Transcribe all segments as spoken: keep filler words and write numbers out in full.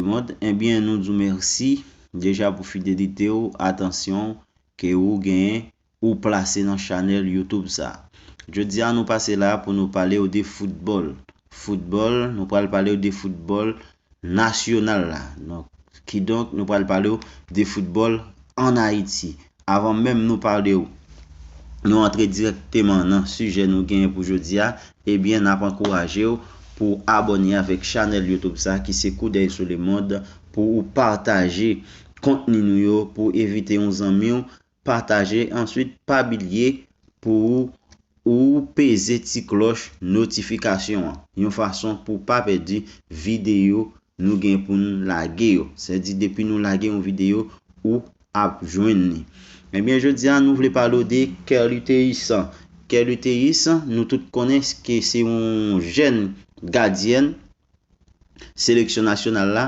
Monde, ebyen, nou di w mèsi deja pou fidelite w, atansyon ke ou genyen, ou plase nan chanèl YouTube sa. Jodi a, nou pase la pou nou pale w de foutbòl. Foutbòl, nou pral pale w de foutbòl nasyonal la. Donk, kidonk, nou pral pale w de foutbòl ann Ayiti. Avan menm nou pale w, nou antre dirèkteman nan sijè nou genyen pou jodi a, ebyen, n ap ankouraje w pou w abòne avèk chanèl YouTube sa ki se Koudèy sou Lemond, pou ou pataje kontni nou yo, pou w envite yon zanmi w, pataje, answit, pa bliye pou ou peze ti klòch notifikasyon an, yon fason pou w pa pèdi videyo nou gen pou n lage yo. Sèdi depi nou lage yon videyo, ou ap jwenn li. Ebyen, jodi a, nou vle pale w de Kerly Théus. Kerly Théus, nou tout konnen ke se yon jèn gadyèn seleksyon nasyonal la.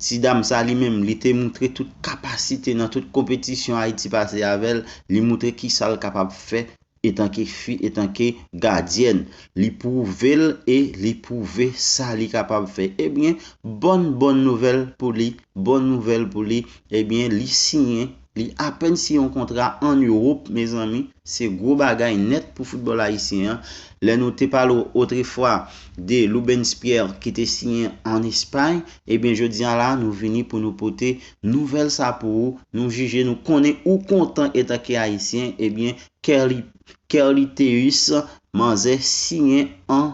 Ti dam sa, li menm, li te moutre tout kapasite nan tout konpetisyon Ayiti pase avè l. Li moutre kisa l kapab fè etanke fi, etanke gadyèn. Li pwouve l e li pwouve sa li kapab fè. Ebyen, bòn, bòn nouvèl pou li, bòn nouvèl pou li. Ebyen, li siyen, li apèn siyen yon kontra ann Ewòp, mezanmi. Se gwo bagay nèt pou foutbòl ayisyen an. Lè nou te pale w otrefwa de Lubens Pierre ki te siyen ann Espay, ebyen, jodi a la, nou vini pou nou pote nouvèl sa pou ou. Nou jije, nou konnen ou kontan etanke ayisyen, ebyen, Kerly, Kerly Théus, manzè siyen an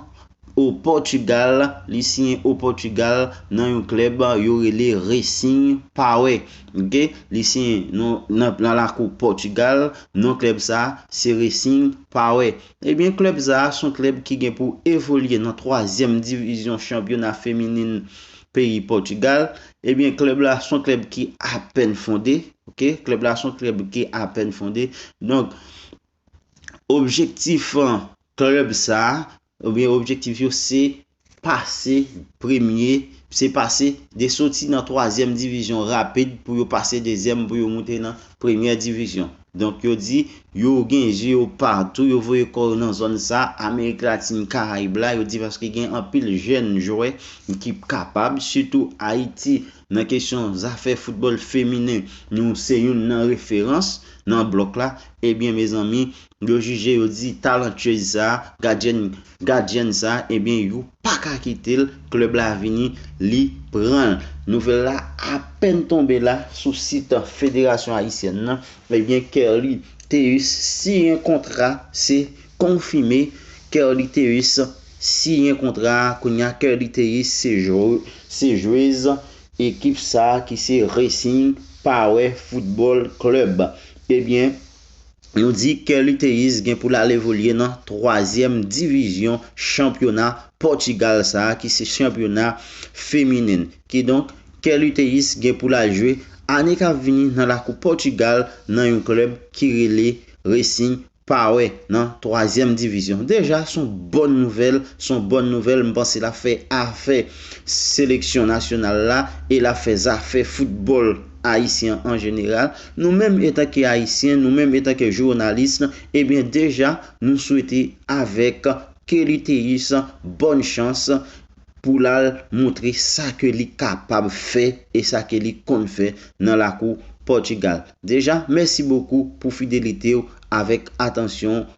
o Pòtigal, li siyen o Pòtigal nan yon klèb yo rele Racing Power. Ok? Li siyen nan, nan, nan lakou Pòtigal, non klèb sa, se Racing Power. Ebyen, klèb sa, se yon klèb ki gen pou evolye nan twazyèm divizyon chanpyona feminen peyi Pòtigal. Ebyen, klèb la, se yon klèb ki apèn fonde. Ok? Klèb la, se yon klèb ki apèn fonde. Donk, objektif, eh, klèb sa, oubyen objektif yo, se pase premye, se pase de soti nan twazyèm divizyon rapid pou yo pase dezyèm, pou yo moute nan premyè divizyon. Donk, yo di, yo gen je yo patou, yo voye kò yo nan zòn sa, Amerik Latin, Karayib la, yo di paske gen anpil jèn jwè ki kapab, sitou Ayiti, nan kesyon zafè foutbòl feminen, nou se youn nan referans nan blòk la. Ebyen, mezanmi, yo jije, yo di talantyèz sa, gadyèn, gadyèn sa, ebyen, yo pa ka kite l, klèb la vini, li pran l. Nouvèl la apèn tonbe la sou sit Federasyon Ayisyèn nan. Ebyen, Kerly Théus siyen kontra, se konfime. Kerly Théus siyen kontra, kounye a Kerly Théus se jwe, se jwez ekip sa ki se Racing Power Football Club. Ebyen, nou di Kerly Théus gen pou l al evolye nan twazyèm divizyon chanpyona Pòtigal sa, ki se chanpyona feminen. Kidonk, Kerly Théus gen pou l al jwe ane k ap vini nan lakou Pòtigal nan yon klèb ki rele Racing Power nan twazyèm divizyon. Deja, se yon bòn nouvèl, se yon bòn nouvèl, m panse l ap fè afè seleksyon nasyonal la e l ap fè zafè foutbòl ayisyen an jeneral. Nou menm, etanke Ayisyen, nou menm, etanke jounalis, ebyen, deja, nou swete avèk Kerly Théus bòn chans pou l al montre sa ke li kapab fè e sa ke li konn fè nan lakou Pòtigal. Deja, mèsi bokou pou fidelite w avèk atansyon